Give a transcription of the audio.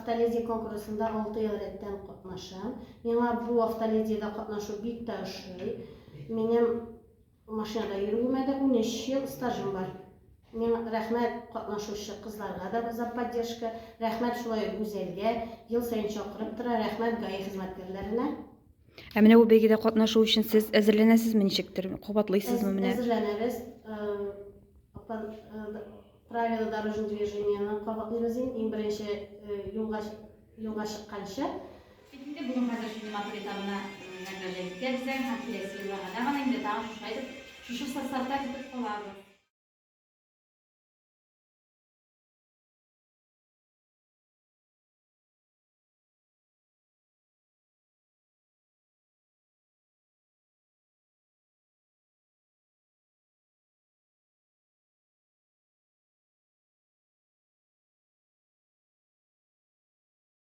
Автоледи конкурсында 6 ел рәттән катнашам. Миңа бу Автоледида катнашу бик тә ошый. Минем машинада йөрүемә дә 13 ел стажым бар. Миңа рәхмәт катнашучы кызларга да за поддержка, рәхмәт шулай ук Гүзәлгә, ел саен чакырып тора, рәхмәт ГАИ хезмәткәрләренә. Ә менә бу бәйгедә катнашу өчен сез әзерләнәсезме ничектер, кабатлыйсызмы менә? Әзерләнәбез. Правила дорожного движениены кабатлыйбыз инде, иң беренче юлга юлга чыкканчы. Бит инде бүген хәзер шундый матур этабына награждать итәбез дә һәм киләсе елларга тагын инде тагын шушылай итеп шушы составта көтеп калабыз.